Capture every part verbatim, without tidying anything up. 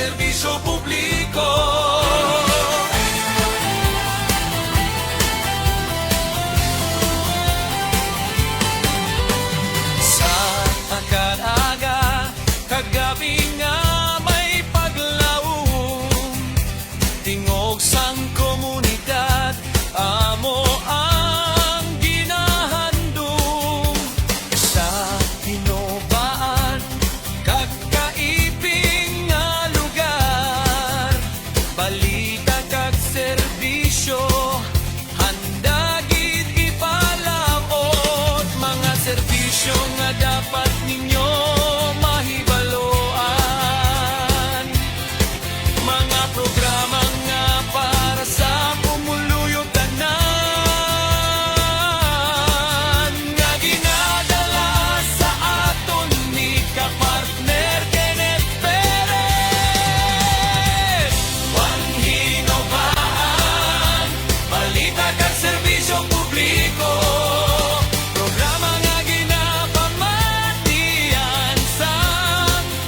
Serbisyo publiko. Sa pagkadaga, kagabi nga may paglaom, tingog sang komunidad, amo ang ginahandom sa hinubaan kag kaiping nga lugar. Balita kag serbisyo, handa gid ipalaut. Mga serbisyo nga dapat ninyo mahibaloan. Mga programa nga para sa pumuluyo tanan, nga ginadala sa aton ni kapartner Kenneth Perez. Panghinubaan, balita kag serbisyo publiko. Programa nga ginapamatian sa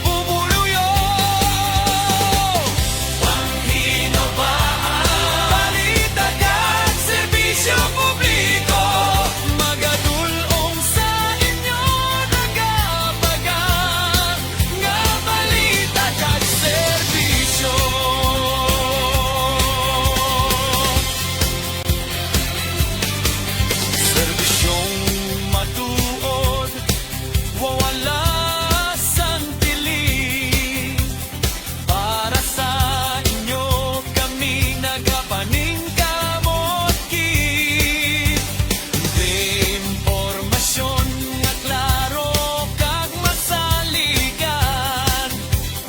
pumuluyo. Panghinubaan, balita kag serbisyo publiko. Magadul-ong sa inyo nagapaga nga balita kag serbisyo. Serbisyong matuod, wala sang pilit. Para sa inyo kami nagapaningkamot gid. Impormasyon nga klaro kag masaligan.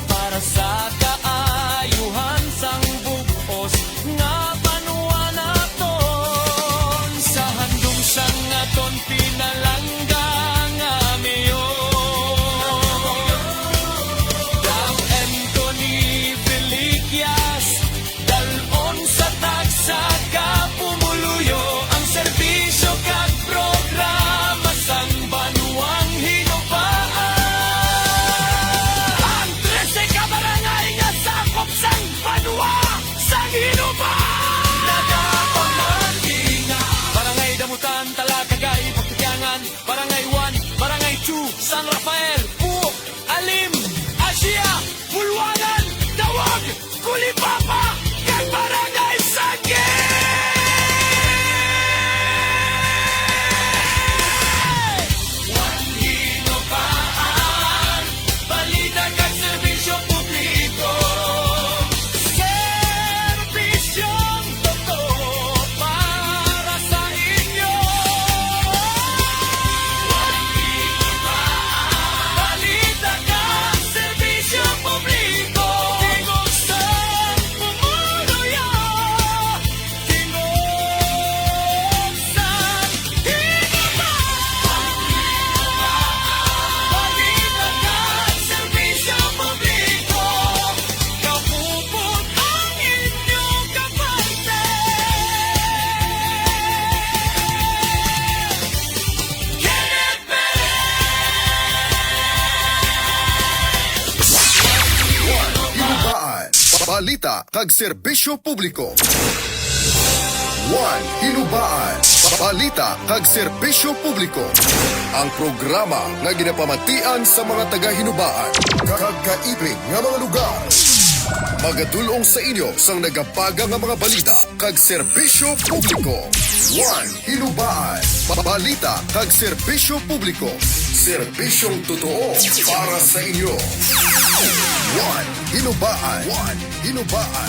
Para sa kaayuhan sang bug-os nga banwa naton, sa handom sang aton pinalangga nga mayor, Doc Anthony Veliquias, dal-on sa tagsa ka pumuluyo ang serbisyo kag programa sang banwang hinubaan. Ang trese ka barangay nga sakop sang banwa sang hinubaan. Nagapamati nga Barangay Damutan, Talakagay, Pagtitiangan, Barangay one, Barangay two, San Rafael, Puok, Alim, Asia, Bulwanan, Dawag, Kulipapa, kag Barangay Sangke! One Hinubaan, balita kag serbisyo publiko. Serbisyong totoo para sa inyo. Balita kag serbisyo publiko. Tingog sa pumuluyo. Tingog sa hinubaan. Balita kag serbisyo publiko. Kapupot ang inyo kaparte. Kenneth Perez! Hinubaan, balita kag serbisyo publiko. One Hinubaan, balita kag serbisyo publiko. Ang programa nga ginapamatian sa mga taga-Hinubaan kag kaibig nga mga lugar. Magadul-ong sa inyo sang nagapaga nga mga balita kag serbisyo publiko. One Hinubaan, balita kag serbisyo publiko. Serbisyong totoo para sa inyo. One Hinubaan. One Hinubaan.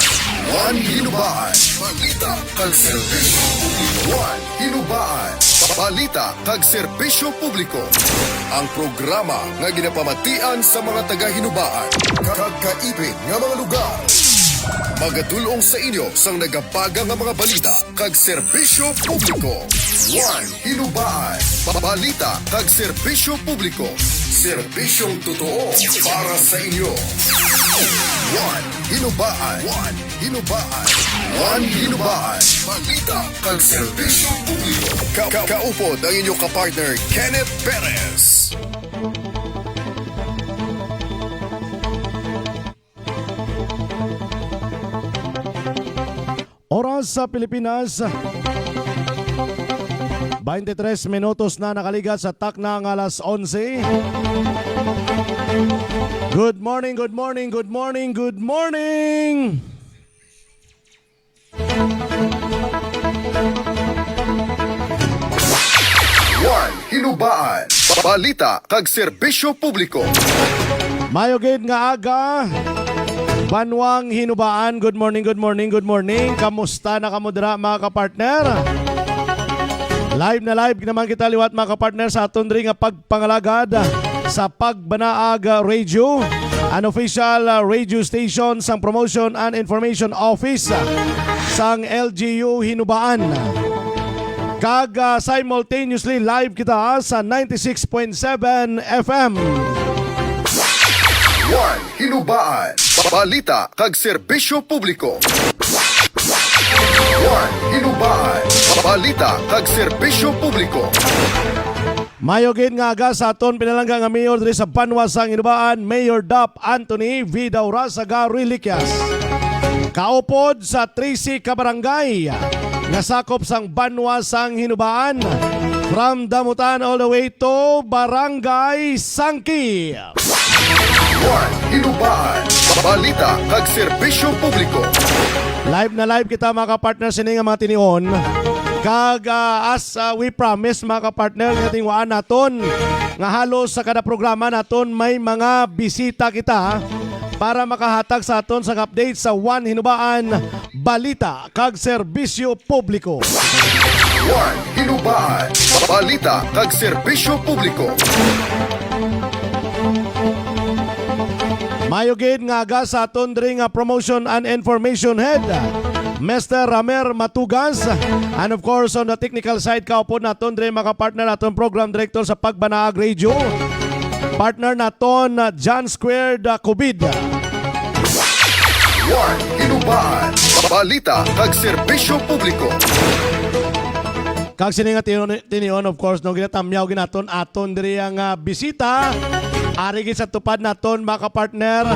One Hinubaan. Balita kag serbisyo publiko. One Hinubaan. Balita kag serbisyo publiko. Ang programa nga ginapamatian sa mga taga-Hinubaan kag kaibig nga mga lugar. Magadul-ong sa inyo sang nagapaga nga mga balita kag serbisyo publiko. One Hinubaan. Balita kag serbisyo publiko. Serbisyong totoo para sa inyo. One Hinubaan. One Hinubaan. One Hinubaan. Balita kag serbisyo publiko. Ka-, ka-, kaupod ang inyo ka-partner, Kenneth Perez. oras sa Pilipinas. Twenty-tres minutos na nakaligat sa takna nga alas onse. Good morning, good morning, good morning, good morning! One Hinubaan, balita kag serbisyo publiko. Mayo gid nga aga, Banwang Hinubaan. Good morning, good morning, good morning. Kamusta na kamo dira, mga kapartner? Live na live naman kita liwat, mga kapartner, sa aton diri nga pagpangalagad sa Pagbanaag Radio, an official, uh, radio station sang Promotion and Information Office, uh, sang L G U Hinubaan. Kag, uh, simultaneously live kita sa ninety-six point seven F M. One Hinubaan, balita kag serbisyo publiko. One Hinubaan, balita kag serbisyo publiko. Mayo gid nga aga sa aton pinalangga nga mayor diri sa banwa sang Hinubaan, Mayor Dap Anthony V. Daurasaga Reliquias. Kaupod sa trese ka barangay nga sakop sang banwa sang Hinubaan, from Damutan all the way to Barangay Sangki. One Hinubaan, balita kag serbisyo publiko. Live na live kita, mga kapartner, sini nga mga tinion. Kag, ah, as, ah, we promise, mga kapartner, nga tingwaan naton nga halos sa kada programa naton may mga bisita kita para makahatag sa aton sang update sa One Hinubaan, balita kag serbisyo publiko. One Hinubaan, balita kag serbisyo publiko. Mayo gid nga aga sa aton diri nga Promotion and Information Head, Mister Ramer Matugas. And of course, on the technical side, kaupod naton diri, mga partner, aton program director sa Pagbanaag Radio, partner naton, uh, John Squared, uh, Covid. One Hinubaan, balita kag serbisyo publiko. Kag sini nga tinion, tinion, of course, no, ginatamyaw gid naton aton diri ang, ah, bisita. Ari gid sa tupad naton, mga kapartner,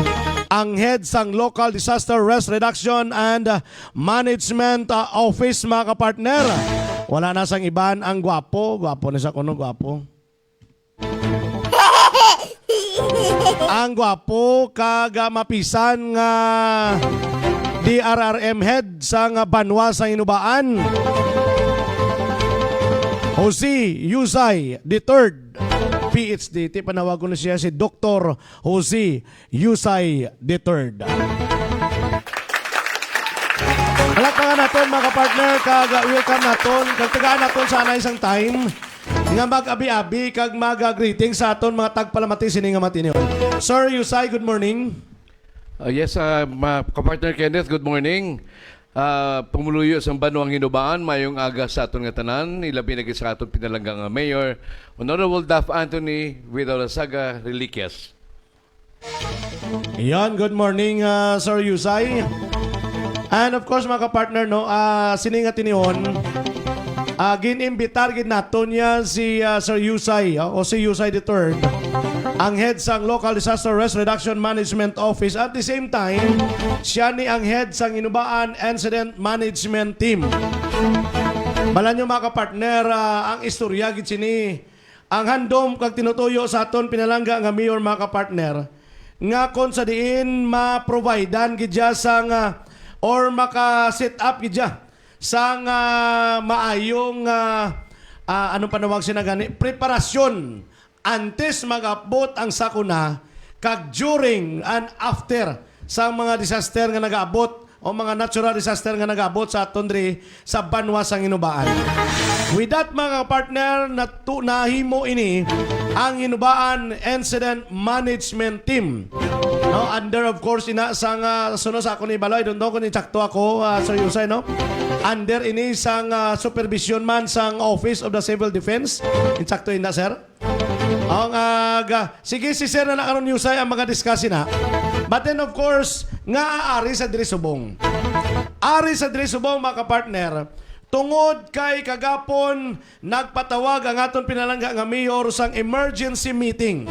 ang head sang Local Disaster Risk Reduction and, ah, Management, ah, Office, mga kapartner. Wala na sang iban ang gwapo. Gwapo na siya kuno, gwapo. Ang gwapo kag, ah, mapisan nga D R R M head sang banwa sang Hinubaan, Jose Yusay the third, P H D. Ti panawagon na siya si Doktor Jose Yusay the third. Palakpakan naton, mga kapartner, kag, ah, welcome naton, kag tagaan naton sa anay sang time nga mag-abi-abi kag mag-greeting sa aton mga tagpalamati sini nga mga tinion. Sir Yusay, good morning. Ah, yes, ah, ma-, kapartner Kenneth, good morning. Ah, pumuluyo sang banwang Hinubaan, mayong aga sa aton nga tanan, ilabi na gid sa aton pinalangga nga mayor, Honorable Daph Anthony V. Daurasaga Reliquias. Yan, good morning, ah, Sir Yusay. And of course, mga kapartner, no, ah, sini nga tinion, ah, gin-imbitar gid naton niya si, ah, Sir Yusay, ah, o si Yusay the third, ang head sang Local Disaster Risk Reduction Management Office. At the same time, siya ni ang head sang Hinubaan Incident Management Team. Bala nyo, mga kapartner, ah, ang istorya gid sini, ang handom kag tinutuyo sa aton pinalangga nga mayor, mga kapartner, nga kon sa diin ma-providean gid siya sang, ah, or maka-set up gid siya sang, ah, maayong, ah, ah, anong panawag sina gani? Preparasyon antes mag-abot ang sakuna, kag during and after sa mga disaster nga nag-abot o mga natural disaster nga nag-abot sa aton diri sa banwa sang Hinubaan. With that, mga partner, natu-, nahimo ini ang Hinubaan Incident Management Team. No, under, of course, ina sang, ah, suno sa akon ibalo, I don't know kung insakto ako, ah, Sir Yusay, no? Under ini sang, ah, supervision man sang Office of the Civil Defense. Insakto ina, sir? Ang, ah, ga-, sige, si Sir na na karon, Yusay, ang mga discuss na. But then, of course, nga ari sa diri subong. Ari sa diri subong, mga kapartner, tungod kay kagapon nagpatawag ang aton pinalangga nga mayor sang emergency meeting.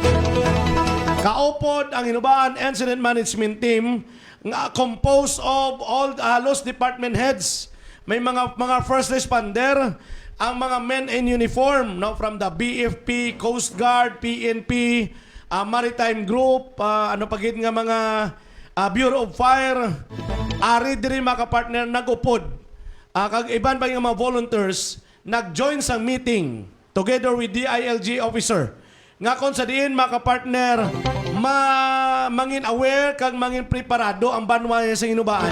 Kaupod ang Hinubaan Incident Management Team nga composed of all halos department heads May mga, mga first responder, ang mga men in uniform, no, from the B F P, Coast Guard, P N P, ah, Maritime Group, ah, ano pa gid nga mga, ah, Bureau of Fire, ari diri, mga kapartner, nag-upod. Ah, kag iban pa nga mga volunteers nag-join sa meeting together with D I L G officer, nga kon sa diin, mga kapartner, ma mangin aware kag mangin preparado ang banwa sa Ginubaan.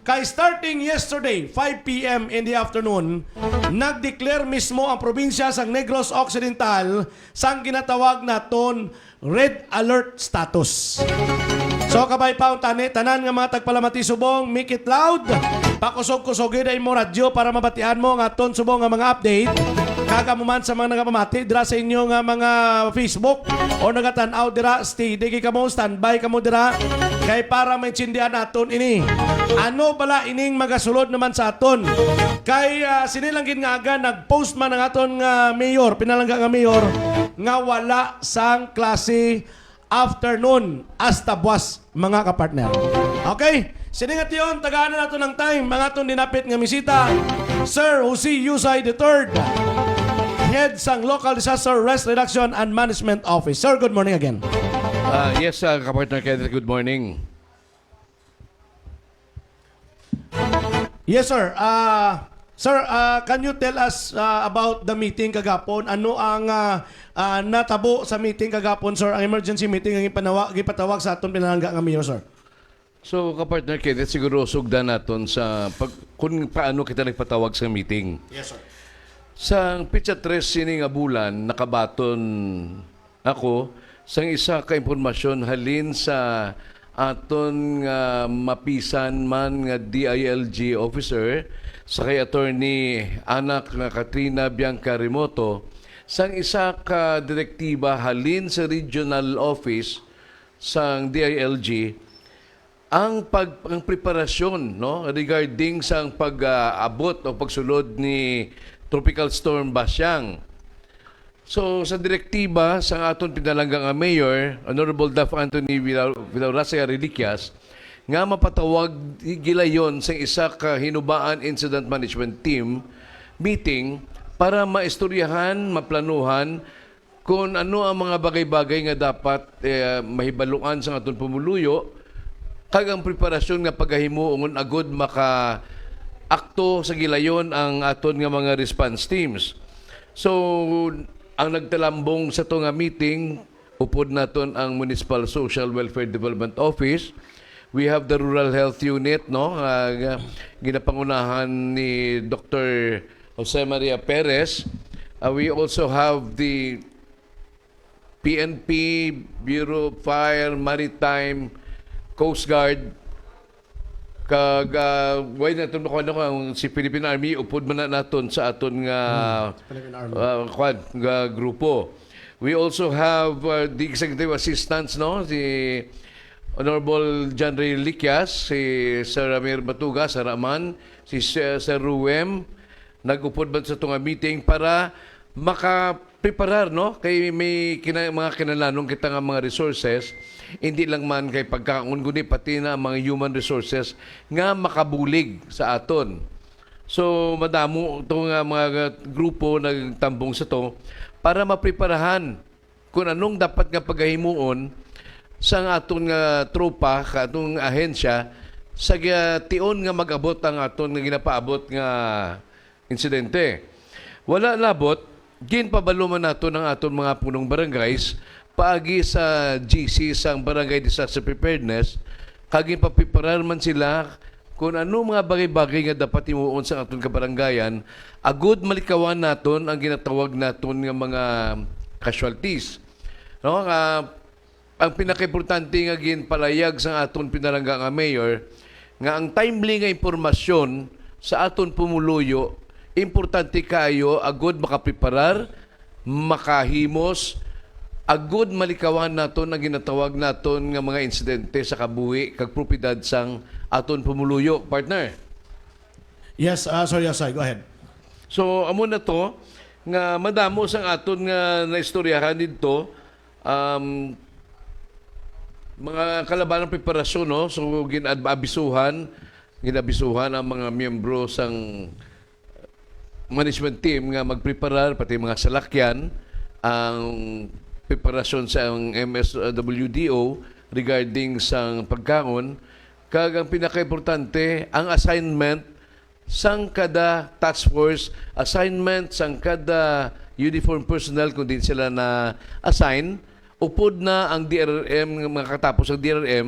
Kay starting yesterday, five p m in the afternoon, nag-declare mismo ang probinsya sang Negros Occidental sang ginatawag naton red alert status. So, kabay pa, tani, tanan nga mga tagpalamati subong, make it loud. Pakusog-kusogi na imo radyo para mabatian mo ang aton subong nga mga update. Kag amo man sa mga nagapamati dira sa inyo nga mga Facebook o nagatan-aw dira, steady kay kamo, standby kamo dira. Kay para maintindihan naton ini. Ano bala ining magasulod naman sa aton? Kay, ah, sini lang gid nga aga, nag-post man ang aton nga mayor, pinalangga nga mayor, nga wala sang klase afternoon hasta buwas, mga kapartner. Okay? Sini nga tion, tagaan na nato ng time ang aton dinapit nga misita, Sir Jose Yusay the third, head sang Local Disaster Risk Reduction and Management Office. Sir, good morning again. Ah, yes, uh, kapartner Kenneth, good morning. Yes, sir. Ah, sir, ah, can you tell us, ah, about the meeting kagapon? Ano ang, ah, ah, natabo sa meeting kagapon, sir? Ang emergency meeting ang ipanawa-, gipatawag sa aton pinalangga nga mayor, sir. So, kapartner Kenneth, siguro sugdan naton sa pag, kung paano kita nagpatawag sa meeting. Yes, sir. Sa petsa tres sini nga bulan, nakabaton ako sang isa ka impormasyon halin sa aton nga mapisan man nga D I L G officer, sa kay Attorney Anak nga Katrina Bianca Remoto, sang isa ka direktiba halin sa regional office sang D I L G, ang pag ang preparasyon, no, regarding sang pag-abot o pagsulod ni Tropical Storm Basyang. So, sa direktiba sang aton pinalangga nga Mayor, Honorable Daf Anthony Villa- Villaurasa Reliquias, nga mapatawag gilayon sang isa ka Hinubaan Incident Management Team meeting para maistoryahan, maplanuhan kung ano ang mga bagay-bagay nga dapat, eh, mahibaluan sang aton pumuluyo, kag ang preparasyon nga pagahimuon agud maka-akto sa gilayon ang aton nga mga response teams. So, ang nagtalambong sa to nga meeting, upod naton ang Municipal Social Welfare Development Office. We have the Rural Health Unit, no, nga, nga ginapangunahan ni Doctor Jose Maria Perez. Uh, we also have the P N P, Bureau of Fire, Maritime, Coast Guard, kag, ah, why naton makuha na kung si Philippine Army, upod man na naton sa aton nga, Philippine Army. ah, kwan, nga grupo. We also have, uh, the executive assistants, no? Si Honorable John Ray Liquias, si Sir Ramir Batuga, Sir Raman, si Sir, Sir Ruem, nag-upod man sa tunga meeting para makapreparar, no? Kay may kina, mga kinahanglanong kita nga mga resources, hindi lang man kay pagkaon, kundi pati na ang mga human resources nga makabulig sa aton. So, madamo to nga mga grupo nagtambong sa to para mapreparahan kung anong dapat nga pagahimuon sa aton nga tropa, ka atong ahensya, sa ga-, tion nga mag-abot ang aton nga ginapaabot nga insidente. Wala labot, ginpabalo man nato ng aton mga punong barangays paagi sa G C sang Barangay Disaster Preparedness, kag ginpapreparar man sila kung ano mga bagay-bagay nga dapat himuon sa aton kabarangayan, agud malikawan naton ang ginatawag naton nga mga casualties. No, nga ang pinakaimportante nga ginpalayag sa aton pinalangga nga mayor, nga ang timely nga impormasyon sa aton pumuluyo importante kaayo agud makapreparar, makahimos, agud malikawan naton ang ginatawag naton nga mga insidente sa kabuhi kag propiedad sang aton pumuluyo, partner. Yes, ah, Sir Yusay, go ahead. So, amo na to, nga madamo sang aton nga naistoryahan didto, um, mga kalabanang preparasyon, no? So, gin-abisuhan ginabisuhan ang mga miyembro sang management team nga magpreparar, pati mga salakyan, ang preparasyon sa ang M S W D O regarding sa pagkaon, kag ang pinakaimportante, ang assignment sang kada task force, assignment sang kada uniform personnel kung diin sila na-assign, upod na ang D R R M, nga makatapos ang D R R M,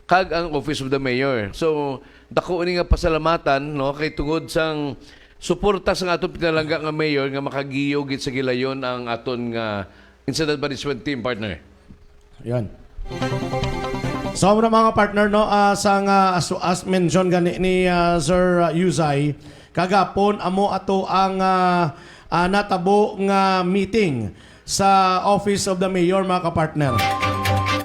kag ang Office of the Mayor. So, dako ni nga pasalamatan, no, kay tungod sang suporta sang aton pinalangga nga mayor nga makagiyo gid sa gilayon ang aton nga incident management team, partner. Yan. So, muna, mga partner, no, ah, sang, ah, as, as mention gani ni, ah, Sir, ah, Yusay, kagapon amo ato ang, ah, ah, natabo nga meeting sa Office of the Mayor, mga kapartner.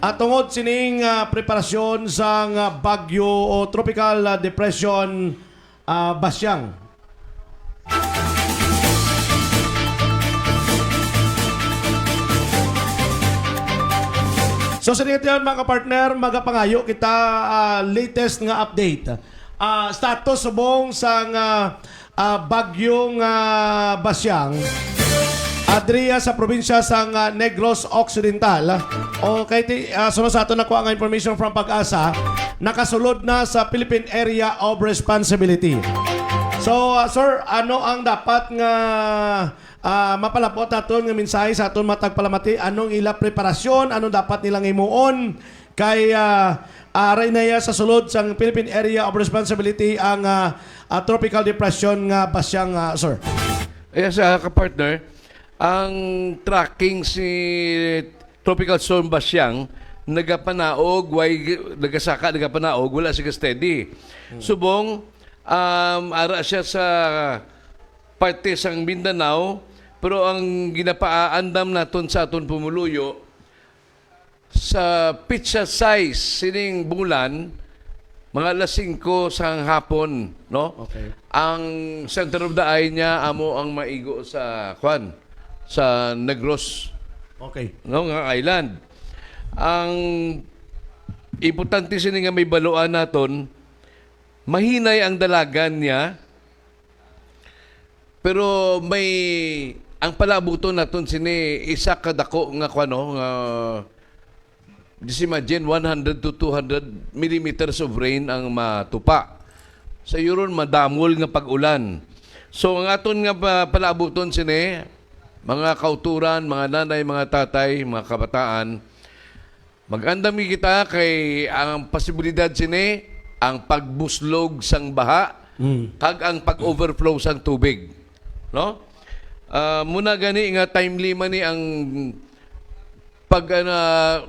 At tungod sining, ah, preparasyon sang, ah, bagyo o tropical, ah, depression, ah, Basyang. So, sa diyan, mga kapartner, magapangayo kita, ah, latest nga update. Ah, status subong sang, ah, ah, bagyong, ah, Basyang, adria sa probinsya sang, ah, Negros Occidental. Okay, ti, ah, sunod sa ato nakuha nga information from PAGASA, nakasulod na sa Philippine Area of Responsibility. So, ah, sir, ano ang dapat nga, ah, mapalapot naton nga mensahe sa aton mga tagpalamati? Anong ila preparasyon? Anong dapat nilang himuon? Kay, ah, ah, aray na iya sa sulod sang Philippine Area of Responsibility ang, ah, ah, tropical depression nga Basyang, ah, sir. Yes, ah, kapartner, ang tracking si Tropical Storm Basyang nagapanaog, way, nagasaka, nagapanaog, wala siya steady. Hmm. Subong, um, ara siya sa parte sang Mindanao, pero ang ginapaandam naton sa aton pumuluyo, sa pitsa sais sining bulan, mga alas singko sang hapon, no? Okay. Ang center of the eye niya amo ang maigo sa, kwan, sa Negros, Okay. no, nga island. Ang importante sini nga may baluan naton, mahinay ang dalagan niya, pero may, ang palaabuton naton sini isa ka dako nga, kuwan, no, nga just imagine, one hundred to two hundred millimeters of rain ang matupa. Sa yuron, madamol nga pag-ulan. So, ang aton nga pa-, palaabuton sini, mga kauturan, mga nanay, mga tatay, mga kabataan, mag-andam gid kita kay ang posibilidad sini, ang pagbuslog sang baha, Mm. kag ang pag-overflow sang tubig. No? Ah, muna gani nga timely man ni ang pag, ah,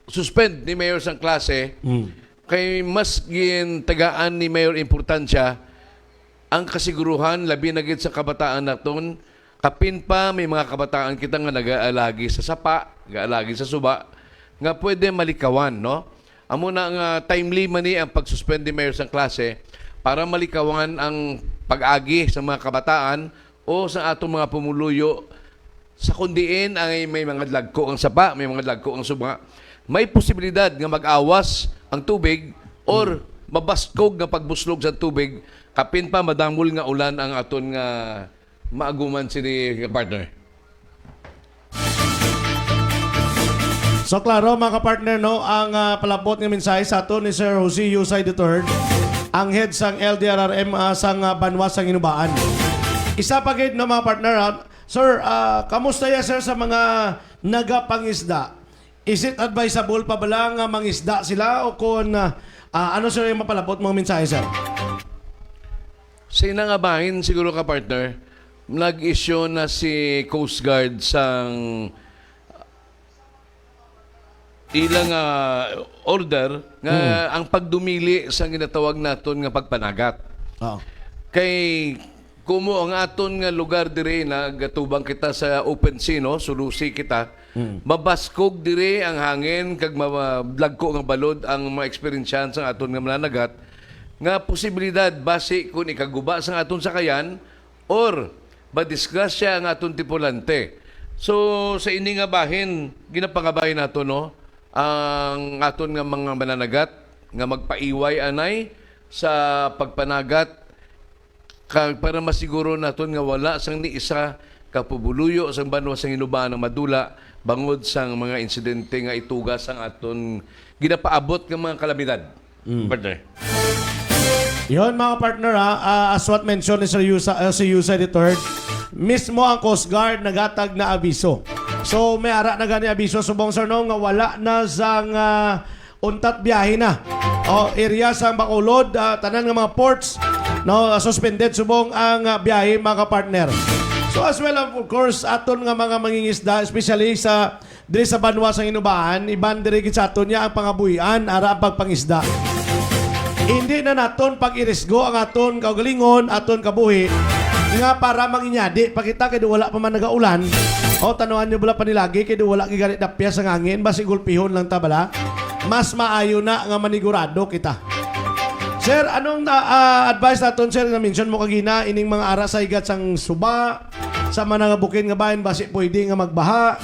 suspend ni Mayor sang klase, Mm. kay mas gintagaan ni Mayor importansya ang kasiguruhan, labi na gid sa kabataan naton. Kapin pa, may mga kabataan kita nga nag-aalagi sa sapa, nag-aalagi sa suba, nga pwede malikawan, no? Amo na nga timely man ni ang pag-suspend ni Mayor sang klase para malikawan ang pag-agi sa mga kabataan o sa atong mga pumuluyo sa kung diin ay may mga dagko ang sapa, may mga dagko ang suba, may posibilidad nga mag-awas ang tubig or mabaskog nga pagbuslog sa tubig, kapin pa madamol nga ulan ang aton nga maaguman sini, partner. So, klaro, mga kapartner, no, ang, ah, palabot nga mensahe sa aton ni Sir Jose Yusay the third, ang head sang L D R R M, ah, sang, ah, banwa sang Inubaan. Isa pa gid, no, mga partner, ha? Sir, ah, kamusta ya, sir, sa mga nagapangisda? Is it advisable pa bala nga mangisda sila o kon, ah, ah, ano, sir, yung mapalabot mong mensahe, sir? Sa ina nga bahin, siguro ka, partner, nag-issue na si Coast Guard sang ilang, ah, order nga Hmm. ang pagdumili sa ginatawag naton nga pagpanagat. Oo. Kay kumo ang aton nga lugar diri, nagatubang kita sa open sea, no? Sulusi kita. Hmm. Mabaskog diri ang hangin kag ma-, madagko nga balod ang mga eksperyensyahan sa aton nga mananagat nga posibilidad basi kung ikaguba sa aton sakayan or madisgrasya ang aton tripulante. So, sa ini nga bahin, ginapangabay nato, no, ang aton nga mga mananagat nga magpaiway anay sa pagpanagat, kag para masiguro naton nga wala sang ni isa ka pumuluyo sang banwa sang Hinubaan ang madula bangod sang mga insidente nga ituga sang aton ginapaabot nga mga kalamidad. Mm. Partner. Yon, mga partner, ha, ah, as what mentioned ni Sir Yusa, ah, si Yusay the third, mismo ang Coast Guard nagatag na abiso. So, may ara na gani abiso subong, sir, no, nga wala na sang, ah, untat biyahe na. O, area sang Bacolod, ah, tanan nga mga ports, no, suspended subong ang, ah, biyahe, mga partner. So, as well, of course, aton nga mga mangingisda, especially sa diri sa banwa sang Hinubaan, iban diri gid sa aton niya ang pangabuhian, ara ang pagpangisda. Hindi na naton pag-irisgo ang aton kaugalingon, aton kabuhi, nga para manginyadi pa kita kay do wala pa man nagaulan. O, tanuan nyo bala panilagi kay do wala gid gani dapyas ang hangin, basi gulpihon lang ta bala. Mas maayo na nga manigurado kita. Sir, anong na, ah, advice naton, sir, na mention mo kagina, ining mga ara sa higat sang suba, sa mga nga bukid nga bahin, basi pwede nga magbaha.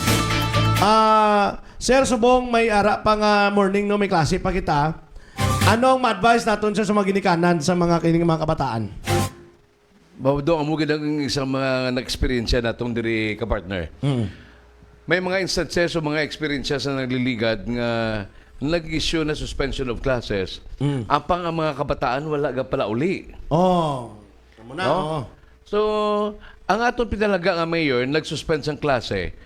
Ah, sir, subong may ara pa nga morning, no, may klase pa kita. Ano ang ma-advise naton, sir, sa mga ginikanan sa mga kining mga kabataan? Mao daw amo gid ang isang mga na-eksperyensya natong diri, ka-partner. Mm. May mga instances o mga eksperyensya sa nagliligad nga nag-issue na suspension of classes. Mm. Apang ang mga kabataan wala ga pala uli. Oh, amo na, No? oh. So, ang aton pinalangga nga mayor nag-suspend sang klase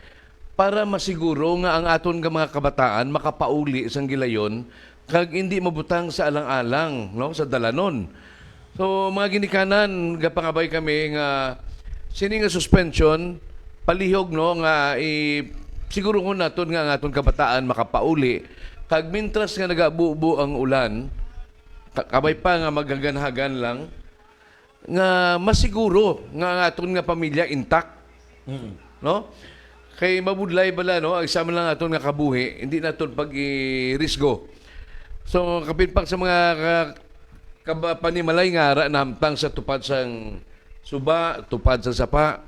para masiguro nga ang aton nga mga kabataan makapauli sang gilayon kag indi mabutang sa alang-alang, no, sa dalanon. So, mga ginikanan, gapangabay kami nga sini nga suspension palihog, no, nga i-, siguruhon naton nga ang aton kabataan makapauli. Kag mintras nga nagabubo ang ulan, ka-, kabay pa nga maghaganhagan lang, nga masiguro nga ang aton nga pamilya intact. Mm. No? Kay mabudlay bala, no, ang isa man lang aton nga kabuhi, hindi naton pag-irisgo. So, kapin pa sa mga ka-, kaba-, panimalay nga ara nahamtang sa tupad sang suba, tupad sa sapa,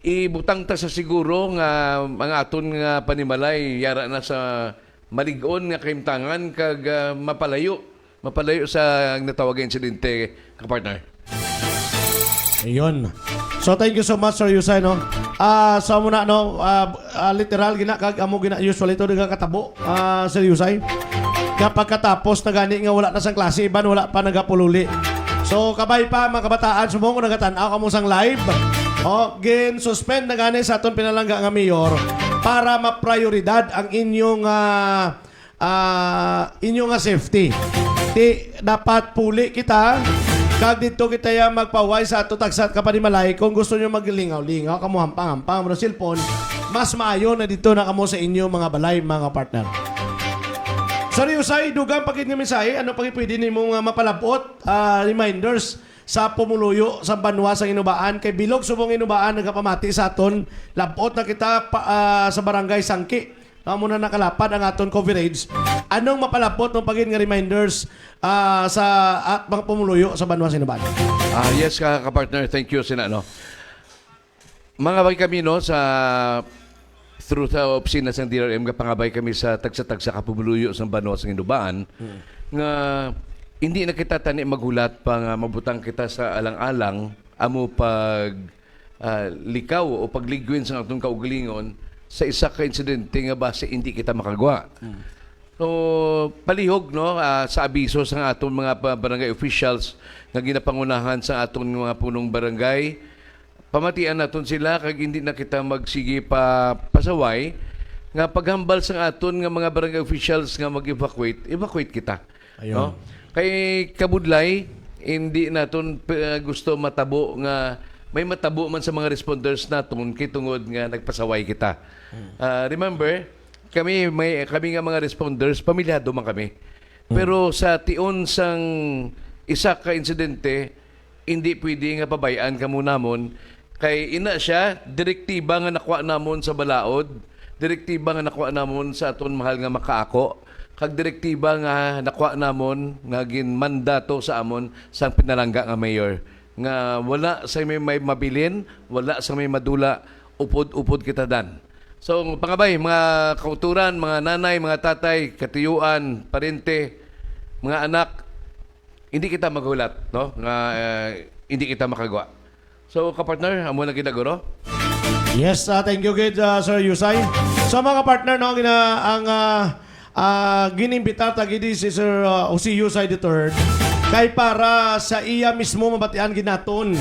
ibutang ta sa siguro nga ang aton nga panimalay yara na sa malig-on nga kahimtangan kag, ah, mapalayo, mapalayo sa natawag nga insidente, ka-partner. Ayun. So, thank you so much, Sir Yusay, no? Ah, sa muna, no, ah, ah, literal gina kag amo gina usually to nga katabo, ah, Sir Yusay. Nga pagkatapos na gani nga wala na sang klase, iban wala pa nagapululi. So, kabay pa, mga kabataan, subong kung nagatan-aw kamo sang live. O, gin-suspend na gani sa aton pinalangga nga mayor para maprioridad ang inyong, ah, ah, inyo nga safety. Ti, dapat puli kita, kag didto kita ya magpahuway sa ato tagsa ka panimalay. Kung gusto nyo maglingaw-lingaw, kamo hampang-hampang, mga cellphone, mas maayo na didto na kamo sa inyo mga balay, mga partner. Sir Yusay, dugang pa gid nga mensahe, ano pa gid pwede nimo nga mapalabot, ah, reminders sa pumuluyo sa banwa sa Hinubaan, kay bilog subong Hinubaan nagapamati sa aton, labot na kita pa, ah, sa Barangay Sangki. Amo na nakalapad ang aton coverage. Anong mapalapot mo pa gid nga reminders, ah, sa, ah, mga pumuluyo sa banwa sa Hinubaan? Ah, yes, ka, ka-partner. Thank you, sina, no? Mangabay kami, no, sa, through sa opisina sang D R M, gapangabay kami sa tagsa-tagsa ka pumuluyo sang banwa sang Hinubaan, Mm. nga hindi na kita tani maghulat pa nga mabutang kita sa alang-alang, amo pag, ah, likaw o pagligwin sa aton kaugalingon sa isa ka insidente nga basi hindi kita makagwa. Mm. So, palihog, no, ah, sa abiso sa aton mga pa-, barangay officials nga ginapangunahan sa aton mga punong barangay, pamatian naton sila kag hindi na kita magsige pa pasaway nga paghambal sa aton nga mga barangay officials nga mag-evacuate, evacuate kita. Ayun. No? Kay kabudlay, hindi naton, uh, gusto matabo nga may matabo man sa mga responders naton kay tungod nga nagpasaway kita. Hmm. Ah, remember, kami, may, kami nga mga responders, pamilyado man kami. Hmm. Pero sa tion sang isa ka insidente, hindi pwede nga pabay-an kamo namon, kay ina siya, direktiba nga nakuha namon sa balaod, direktiba nga nakuha namon sa aton mahal nga makaako, kag direktiba nga nakuha namon nga ginmandato sa amon sang pinalangga nga mayor, nga wala sa may, may mabilin, wala sa may madula, upod-upod kita dan. So, pangabay, mga kauturan, mga nanay, mga tatay, katiyuan, parente, mga anak, hindi kita maghulat, no? Nga, eh, hindi kita makagwa. So, kapartner, amo na gid na, guro. Yes, ah, thank you gid, ah, Sir Yusay. So, mga partner, no, ang gina-, ang, ah, ah, gin-imbita ta gid si Sir, ah, Jose Yusay the third kay para sa iya mismo mabatian gid naton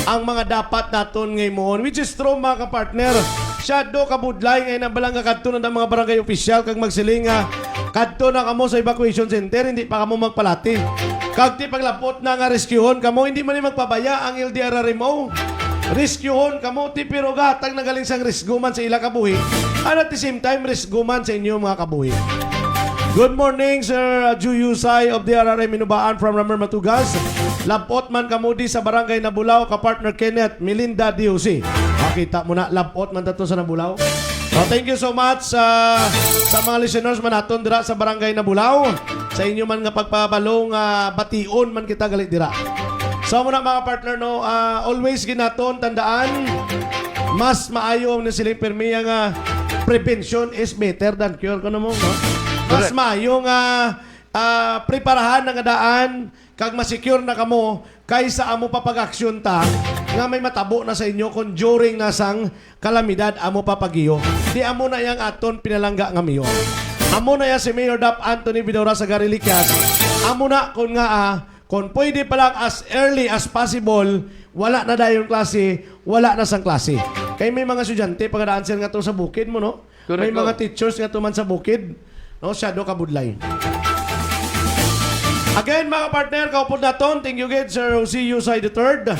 ang mga dapat naton nga himuon, which is true, mga kapartner. Siya do kabudlay nga ina bala nga kadto na ang mga barangay official kag magsiling nga, "Kadto na kamo sa evacuation center, hindi pa kamo magpalati. Kag ti paglapot na nga rescuehon kamo, hindi man ni magpabaya ang L D R R M O. Rescuehon kamo, ti pero gahatag na galing sang risgo man sa ila kabuhi, and at the same time, risgo man sa inyo mga kabuhi." Good morning, Sir Juyusay of D R R M Hinubaan from Rammer Matugas. Lapot man kamo di sa Barangay Nabulaw, ka partner Kenneth, Melinda D O C. Makita mo na, lapot man tato sa Nabulaw. So, thank you so much sa, sa mga listeners man naton dira sa Barangay Nabulaw, sa inyo man nga pagpabalo nga bation man kita gali dira. So, muna mga partner, no, ah, always ginaton, tandaan, mas maayo ang nasiling pirmi nga prevention is better than cure, kuno mo, no? Mas Correct. maayo nga, ah, preparahan na nga daan kag ma-secure na kamo kaysa amo pa pag-aksyon ta nga may matabo na sa inyo kon during na sang kalamidad amo pa pagiyo. Di amo na yang aton pinalangga nga mayor. Amo na ya si Mayor Dap Anthony Vidaurasa Gariliquias. Amo na kon nga, ah, kon pwede pa lang as early as possible, wala na dayon klase, wala na sang klase. Kay may mga estudyante pa nga daan sir nga to sa bukid mo, no? May Correct, mga oh. teachers nga to man sa bukid, no? Shadow kabudlay. Again, mga partner, kaupod naton. Thank you gid, Sir Jose Yusay the third.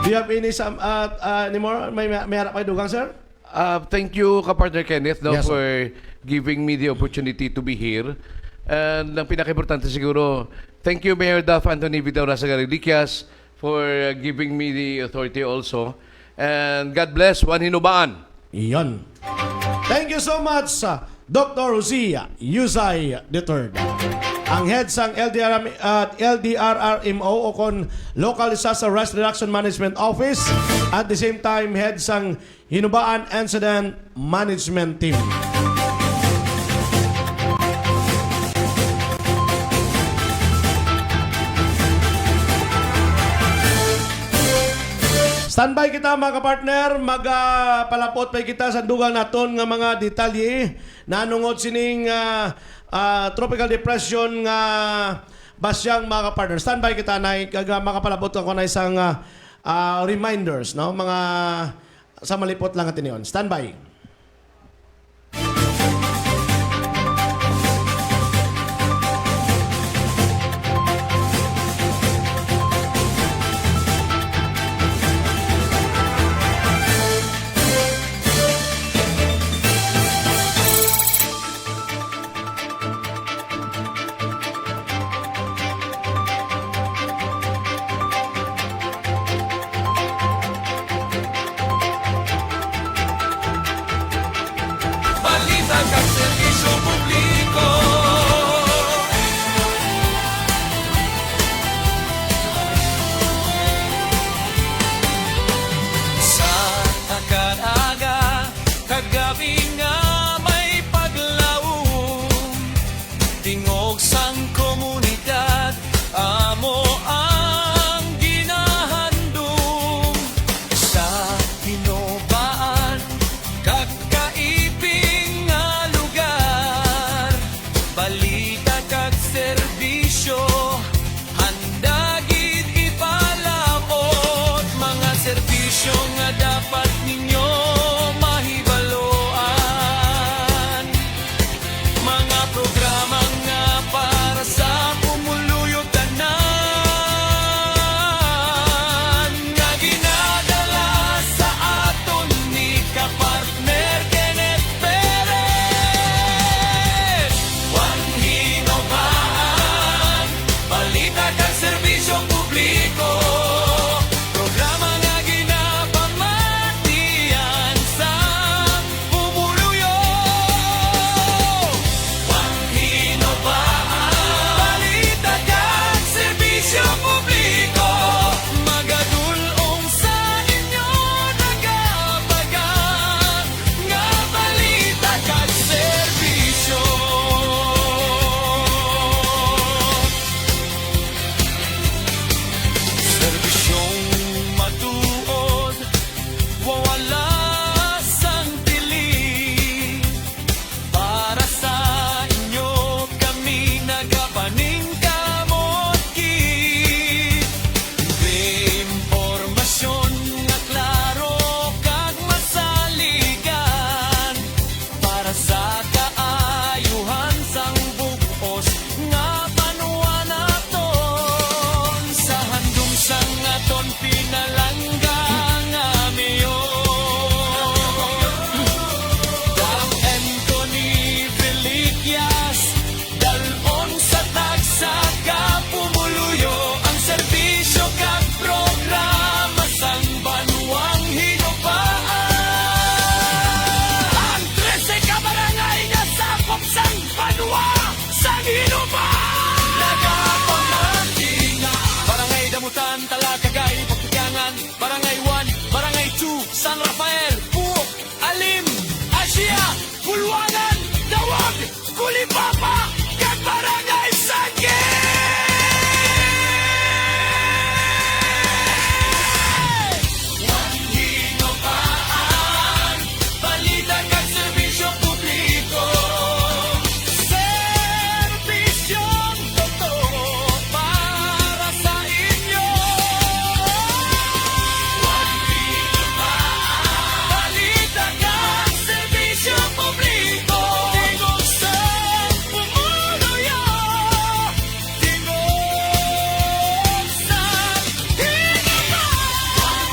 Do you have any some, uh, uh, any more? May, may, may harap kayo dugang, sir? Uh, thank you, ka-partner Kenneth, no, Yes, sir. for giving me the opportunity to be here. And ang pinakaimportante siguro, thank you, Mayor Daf Anthony Vidaurasa Gariliquias, for, uh, giving me the authority also. And God bless One Hinubaan. Iyon. Thank you so much, uh, Doctor Jose Yusay the third. Ang head sang L D R M, uh, L D R R M O o kon Local Disaster Risk Reduction Management Office, at the same time, head sang Hinubaan Incident Management Team. Standby kita, mga kapartner. Mag, ah, palapot pa kita sa dugang naton nga mga detalye nanungod sining, ah, ah, tropical depression nga basyang, mga kapartner. Standby kita, nay, kag, ah, makapalapot ako na isang, ah, ah, reminders, no? Mga sa malipot lang nga tinion. Standby. Balita kag serbisyo publiko. Sa kada aga, kag gab-i nga may paglaom, tingog sang komunidad amo ang ginahandom sa Hinobaan kag kaiping nga lugar. Balita kag serbisyo, handa gid ipalapot, mga serbisyo nga dapat ninyo mahibaloan, mga programa nga para sa pumuluyo tanan, nga ginadala sa aton ni ka-partner Kenneth Perez. One Hinobaan. Inuman! Nagapamati nga Barangay Damutan, Talakagay, Pagtugyangan, Barangay one, Barangay two, San Rafael, Puok, Alim, Asia, Bulwanan, Dawag, Kulipapa, kag Barangay Sangke! One Hinobaan, balita kag serbisyo publiko. Serbisyong totoo para sa inyo. One Hinobaan, balita kag serbisyo publiko. Tingog sa pumuluyo. Tingog sa Hinobaan.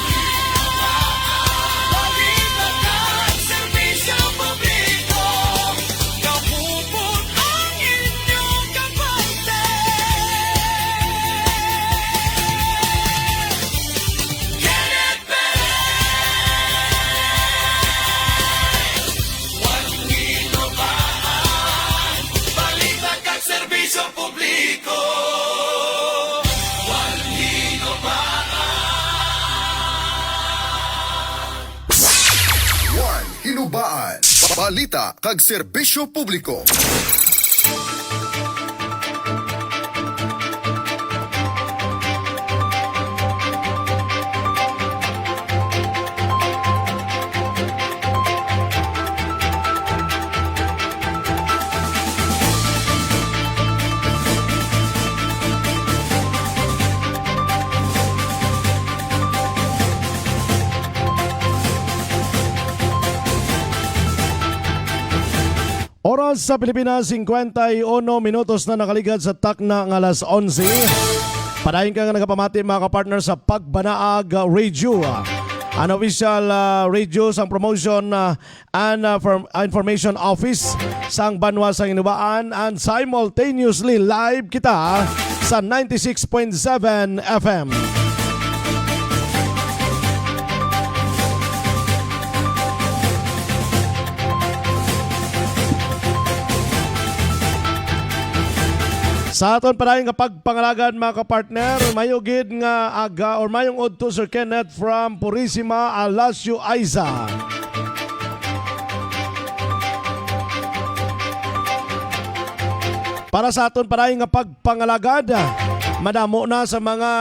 Balita kag serbisyo publiko. Kahupon ang inyo kapalte. Kenneth Perez. One Hinobaan. Balita kag serbisyo publiko. One Hinobaan. One Hinobaan. Balita kag serbisyo publiko. Oras sa Pilipinas, cincuenta y uno minutos na nakaligad sa takna nga alas onse. Padayon ka nga nagapamati, mga kapartner, sa Pagbanaag Radio, ah, an official, ah, radio sang promotion, ah, and, ah, form-, ah, information office sang banwa sang Hinobaan, and simultaneously live kita sa ninety-six point seven F M. Sa aton padayon nga pagpangalagad, mga kapartner, mayo gid nga aga or mayong udto, Sir Kenneth, from Purisima, Alasio, Aiza. Para sa aton padayon nga pagpangalagad, madamo na sa mga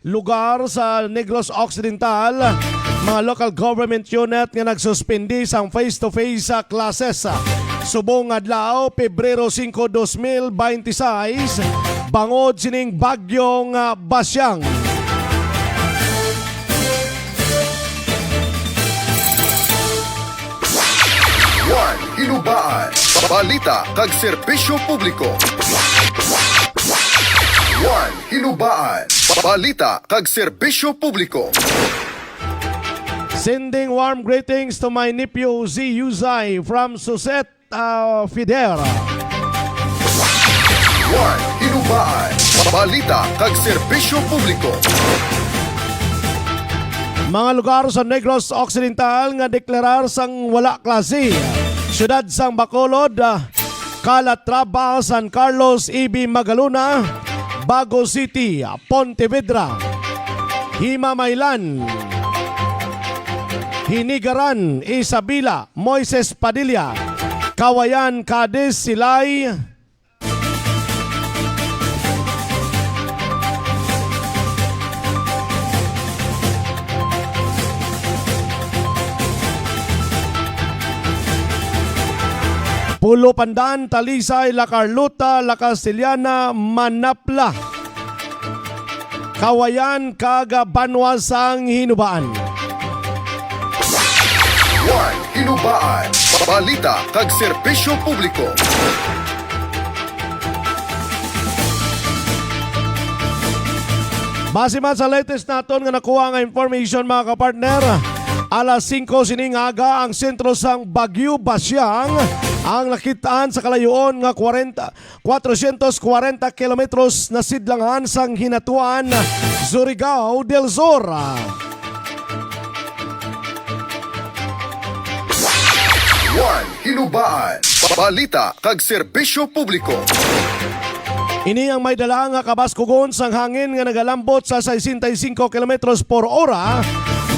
lugar sa Negros Occidental, mga local government unit nga nagsuspindi sang face-to-face, ah, classes, ah, subong adlaw, Pebrero singko, dos mil beintiseis, bangod sining bagyong, ah, Basyang. One Hinobaan, balita kag serbisyo publiko. One Hinobaan, balita kag serbisyo publiko. Sending warm greetings to my nephew, Z Yuzay, from Suset, uh, Fider. One Hinobaan, balita kag serbisyo publiko. Mga lugar sa Negros Occidental nga deklarar sang wala klase. Siyudad sang Bacolod, ah, Calatrava, San Carlos, E B Magalona, Bago City, Pontevedra, Himamaylan, Hinigaran, Isabela, Moises Padilla, Kawayan, Cadiz, Silay, Pulo Pandan, Talisay, La Carlota, La Castellana, Manapla, Kawayan, kag Banwa sang Hinubaan. One Hinubaan, balita kag serbisyo publiko. Base man sa latest naton nga nakuha nga information, mga kapartner, alas singko sining aga, ang sentro sang Bagyo Basyang ang nakitaan sa kalayoon nga kwarenta, kwatrocientos kwarenta kilometros nasidlangan sang Hinatuan, Surigao del Sur. One Hinubaan, Balita kag serbisyo publiko. Ini ang may dala nga kabaskugon sang hangin nga nagalambot sa sesenta y cinco kilometros por ora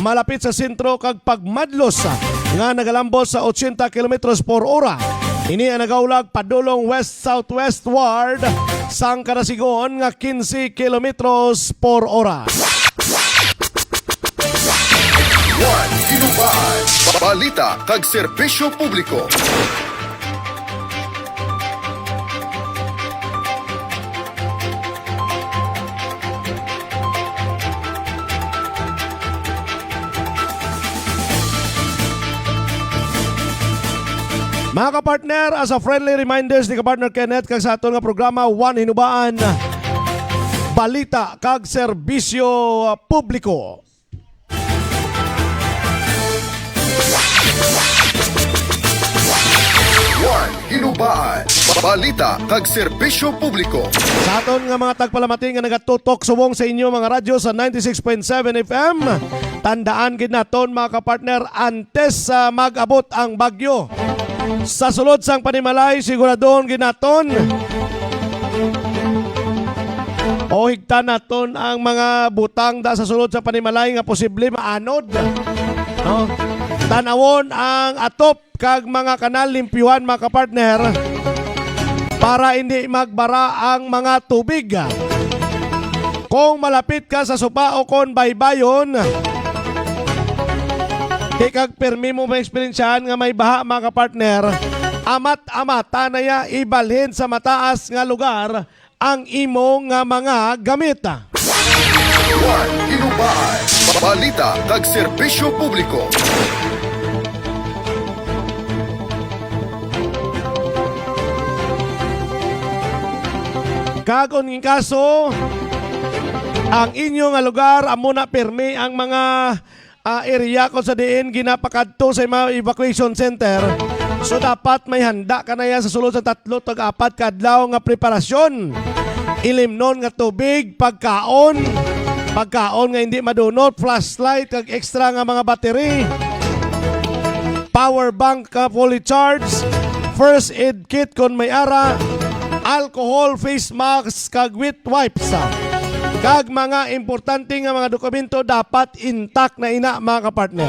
malapit sa sentro kag pagmadlos nga nagalambot sa ochenta kilometros por ora. Ini ang nagaulag padulong west-southwestward sang kadasigon nga quince kilometros por ora. One Hinubaan. Balita kag serbisyo publiko. Mga kapartner, as a friendly reminders ni kapartner Kenneth kag sa aton nga programa, One Hinubaan, balita kag serbisyo publiko. One Hinubaan, balita kag serbisyo publiko. Sa aton nga mga tagpalamati nga nagatutok subong sa inyo mga radyo sa ninety-six point seven F M, tandaan gid naton, mga kapartner, antes sa mag-abot ang bagyo, sa sulod sang panimalay, siguradon gid naton o higtan naton ang mga butang da sa sulod sa panimalay nga posible maanod. No? Tan-awon ang atop kag mga kanal, limpyuhan, mga kapartner, para hindi magbara ang mga tubig. Kung malapit ka sa supa o kon baybayon, di kag permi mo maeksperiensyahan nga may baha, mga kapartner, amat-amata na ya ibalhin sa mataas nga lugar ang imo nga mga gamit. One Hinubaan, balita kag serbisyo publiko. Kag kon in kaso ang inyo nga lugar amo na pirmi ang mga ah, area kung sa diin ginapakadto sa mga evacuation center. So, dapat may handa ka na yan sa sulod sa tatlo tag apat ka adlaw nga preparasyon. Ilimnon nga tubig, pagkaon, pagkaon nga hindi madunot, flashlight, kag extra nga mga battery, power bank ka fully charged, first aid kit kon may ara, alcohol, face mask, kag wet wipes. Kag mga importante nga mga dokumento dapat intact na ina, mga kapartner.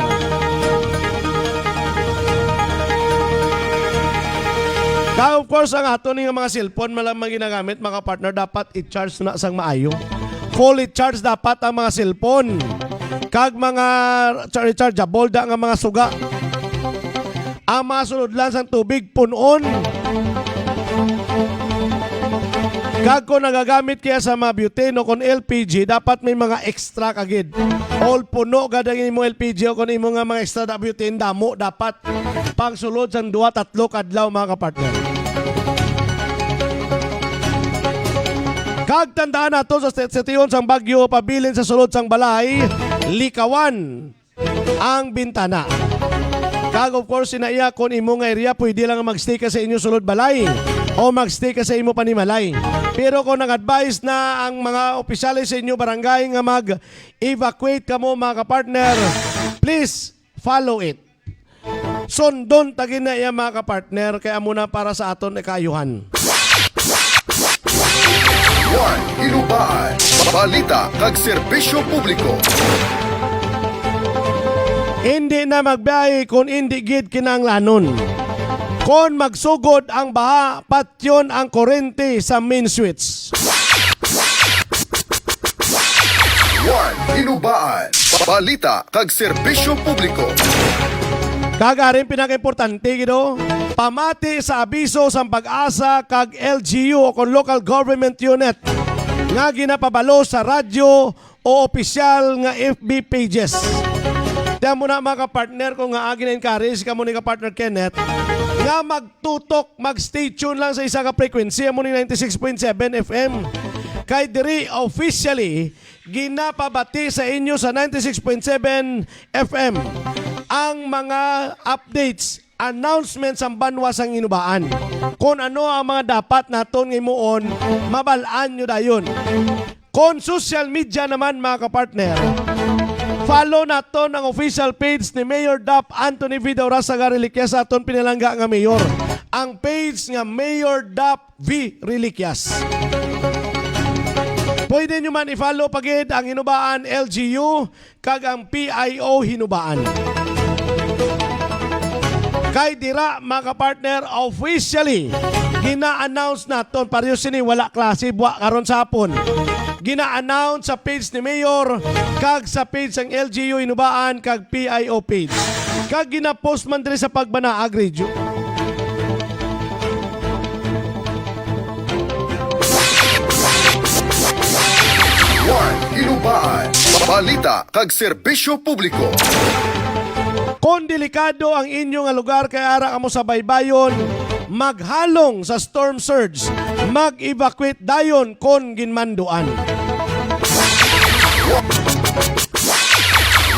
Kag of course, ang ato ni nga mga cellphone man lang ginagamit, mga partner, dapat i-charge na sang maayo. Fully charge dapat ang mga cellphone. Kag mga char-, rechargeable da nga mga suga. Ang mga sulodlan sang tubig pun-on. Kag kung nagagamit kaya sa mga butane o kung L P G, dapat may mga extra ka gid. All puno gad ang imo L P G o kung imo nga mga extra na butane, damo dapat pangsulod sang duha, tatlo ka adlaw, mga kapartner. Kag tandaan nato sa stat-, station sang bagyo, pabilin sa sulod sang balay, likawan ang bintana. Kag of course, ina iya, kung imo nga area, pwede lang magstay ka sa inyo sulod balay o magstay ka sa imo panimalay. Pero kung nag-advise na ang mga opisyales sa inyo barangay nga mag-evacuate kamo, mga kapartner, please follow it. Sundon ta gid na iya, mga kapartner, kay amo na para sa aton kaayuhan. One Hinubaan, balita kag serbisyo publiko. Hindi na magbiyahe kon indi gid kinahanglanon. Kon magsugod ang baha, patyon ang kurente sa main switch. One Hinubaan, balita kag serbisyo publiko. Kag ari ang pinakaimportante, gid, oh. Pamati sa abiso sang PAGASA kag L G U o kon local government unit nga ginapabalo sa radyo o opisyal nga F B pages. Kaya mo na, mga kapartner, kung nga agi na-encourage kamo ni kapartner Kenneth nga magtutok, mag-stay tuned lang sa isa ka frequency, amo ni ninety-six point seven F M. Kay diri officially ginapabati sa inyo sa ninety-six point seven F M ang mga updates, announcement sang banwa sang Hinubaan. Kung ano ang mga dapat naton nga himuon, mabal-an nyo dayon. Kon social media naman, mga kapartner, follow naton ang official page ni Mayor Dap Anthony Vida Orazaga Reliquia, sa aton pinalangga nga mayor. ang page nga Mayor Dap V Reliquias. Pwede nyo man i-follow pa gid ang Hinubaan L G U kag ang P I O Hinubaan. Kay dira, mga kapartner, officially gina-announce naton. Pareho sini, wala klase buwa karon sa hapon. Gina-announce sa page ni Mayor kag sa page sang L G U Hinubaan kag P I O page. Kag gina-post man diri sa Pagbanaag Radio. One Hinubaan, balita kag serbisyo publiko. Kon delikado ang inyo nga lugar kay ara kamo sa baybayon, maghalong sa storm surge, mag-evacuate dayon kon ginmanduan.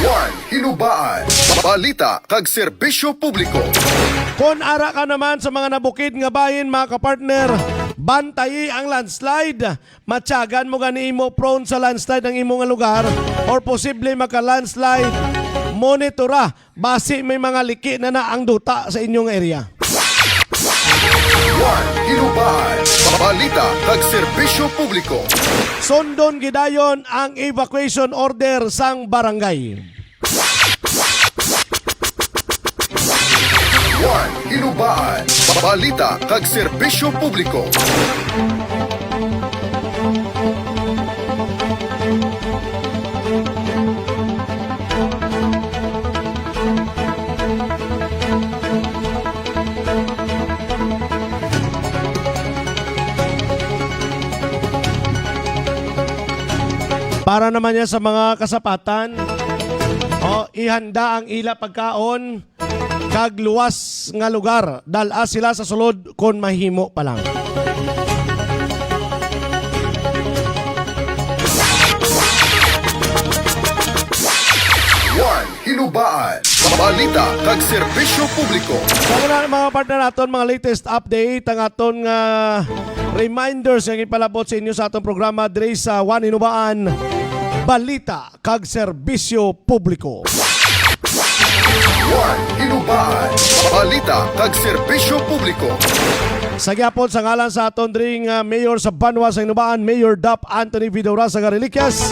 One Hinubaan, balita kag serbisyo publiko. Kon ara ka naman sa mga nabukid nga bahin, mga kapartner, bantayi ang landslide. Matyagan mo gani imo prone sa landslide ang imo nga lugar or posible maka-landslide, monitora basi may mga liki na na ang duta sa inyo nga area. One Hinubaan, balita kag serbisyo publiko. Sundon gidayon ang evacuation order sang barangay. One Hinubaan, balita kag serbisyo publiko. Para naman niya sa mga kasapatan, o, ihanda ang ila pagkaon kag luwas nga lugar. Dal-a sila sa sulod kon mahimo pa lang. One Hinubaan, balita kag serbisyo publiko. Sa mga, mga partner naton, mga latest update, ang aton nga reminders nga ipalabot sa inyo sa atong programa diri sa One Hinubaan, balita kag serbisyo publiko. One Hinubaan, balita kag serbisyo publiko. Sa gihapon, sa ngalan sa aton diri nga mayor sa banwa sa Hinubaan, Mayor Dap Anthony Vidal Raza nga Reliquias,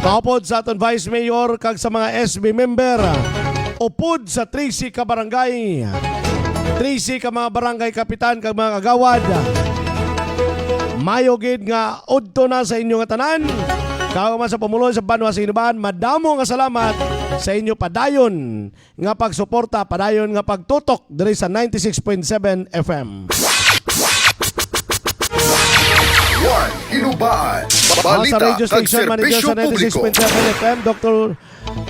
kaupod sa aton vice mayor kag sa mga S B member, upod sa trese ka barangay, trese ka mga barangay kapitan kag mga kagawad, mayo gid nga udto na sa inyo nga tanan. Kag man sa pumuloy sa banwa sa Hinubaan, madamo nga salamat sa inyo padayon nga pagsuporta, padayon nga pagtutok diri sa ninety-six point seven F M. One Hinubaan, balita kag serbisyo publiko. Sa radio station manager sa ninety-six point seven F M, Doctor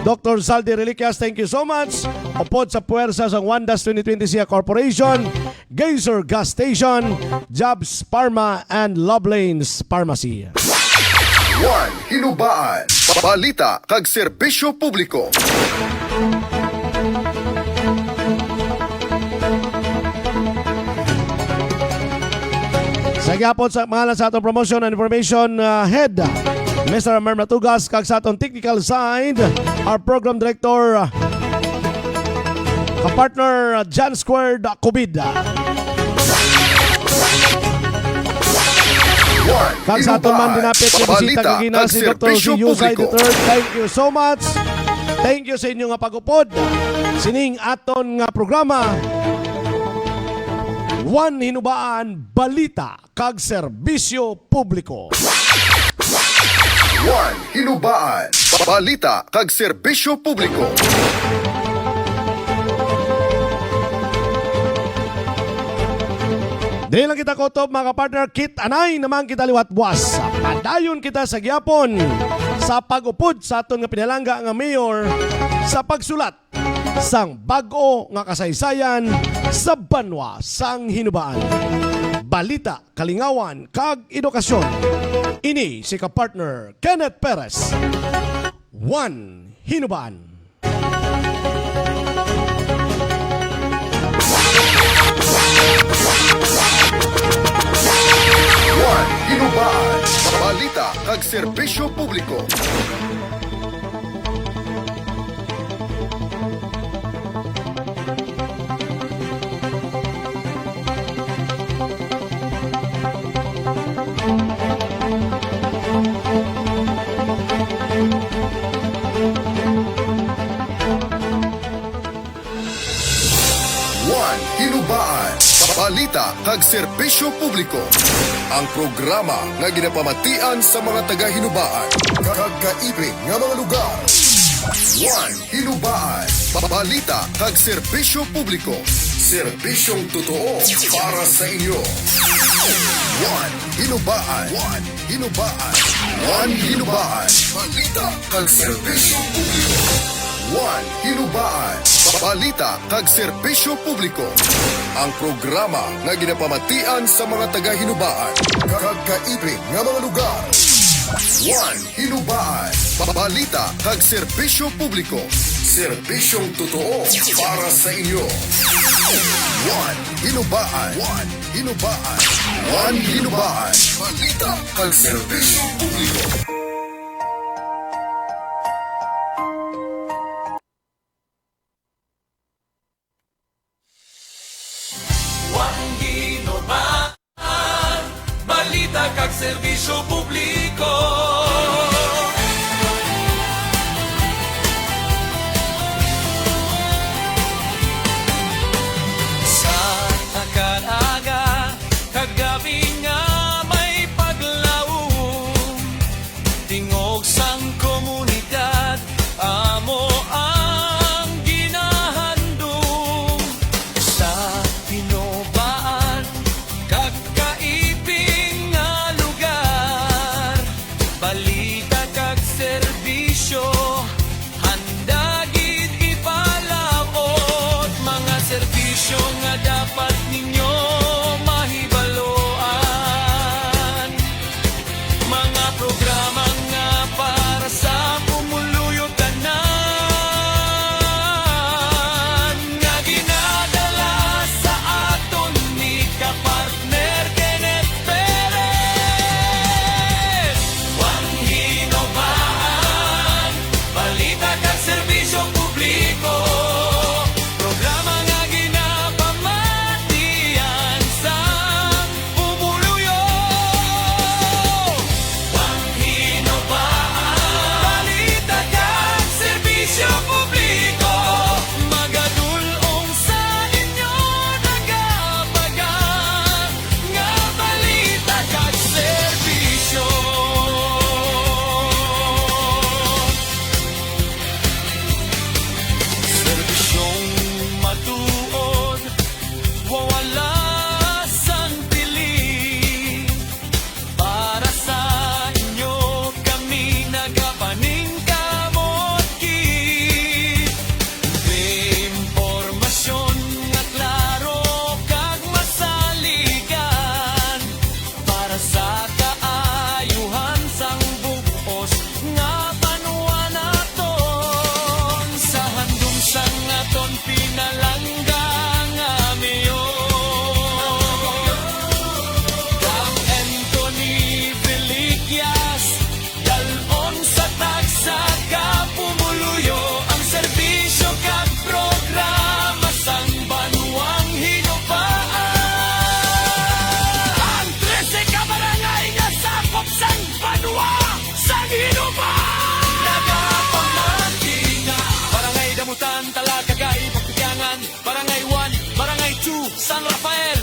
Doctor Zaldy Reliquias, thank you so much. Upod sa puwersa sang One Dash twenty twenty Siha Corporation, Gazer Gas Station, Jobs Pharma, and Love Lanes Pharmacy. One Hinubaan, balita kag serbisyo publiko. Sa gihapon, sa ngalan sa atong promotion and information, uh, head, Mister Amar Matugas, kag sa atong technical side, our program director, uh, kapartner, uh, John Squared, uh, Covid. Kag sa aton man dinapit nga bisita kagina, si Doktor Yusay the third. Thank you so much. Thank you sa inyo nga pag-upod sining aton nga programa, One Hinubaan, Balita kag Serbisyo Publiko. One Hinubaan, balita kag serbisyo publiko. Dili lang kita kutob, mga kapartner, kit-anay naman kita liwat buwas. Padayon kita sa gihapon sa pag-upod sa aton nga pinalangga nga mayor sa pagsulat sang bag-o nga kasaysayan sa banwa sang Hinubaan. Balita, kalingawan, kag edukasyon. Ini si kapartner Kenneth Perez. One Hinubaan. One Hinubaan, balita kag serbisyo publiko. Balita kag Serbisyo Publiko. Ang programa nga ginapamatian sa mga taga-Hinubaan kag kaibig nga mga lugar. One Hinubaan. Ba-, balita kag serbisyo publiko. Serbisyong totoo para sa inyo. One Hinubaan. One Hinubaan. One Hinubaan. Balita kag serbisyo publiko. One Hinubaan. Ba-, balita kag serbisyo publiko. Ang programa nga ginapamatian sa mga taga-Hinubaan kag kaibig nga mga lugar. One Hinubaan. Ba-, balita kag serbisyo publiko. Serbisyong totoo para sa inyo. One Hinubaan. One Hinubaan. One Hinubaan. Balita kag serbisyo publiko. One Hinubaan, balita kag serbisyo publiko. Sa tagan aga kag gab-i nga may paglaom, tingog sang komunidad amo ang ginahandom. Sa Hinubaan kag kaibig nga lugar, balita kag serbisyo handa gid ipalaut. Mga serbisyo nga dapat ninyo mahibaloan. Mga programa nga para sa pumuluyo tanan, nga ginadala sa aton ni kapartner Kenneth Perez. One Hinubaan, balita kag serbisyo publiko. Programa nga ginapamatian sa pumuluyo. One Hinubaan, balita kag serbisyo publiko. Magadul-ong sa inyo nagabaga nga balita kag serbisyo. Serbisyong matuod, wawala sang pili. Para sa inyo kami nagapaningkamot gid. Impormasyon nga klaro kag masaligan para sa kaayuhan sang bug-os nga banwa naton. Sa handom sang aton pinalangga nga mayor, Kap Anthony Felicias, dal-on sa tagsa ka pumuluyo ang serbisyo kag programa sang banwang Hinubaan. Ang trese ka barangay nga sakop sang banwa sang Hinubaan. Nagapamati nga Barangay Damutan, Talagagay, Pagpitiangan, Barangay one, Barangay two, San Rafael,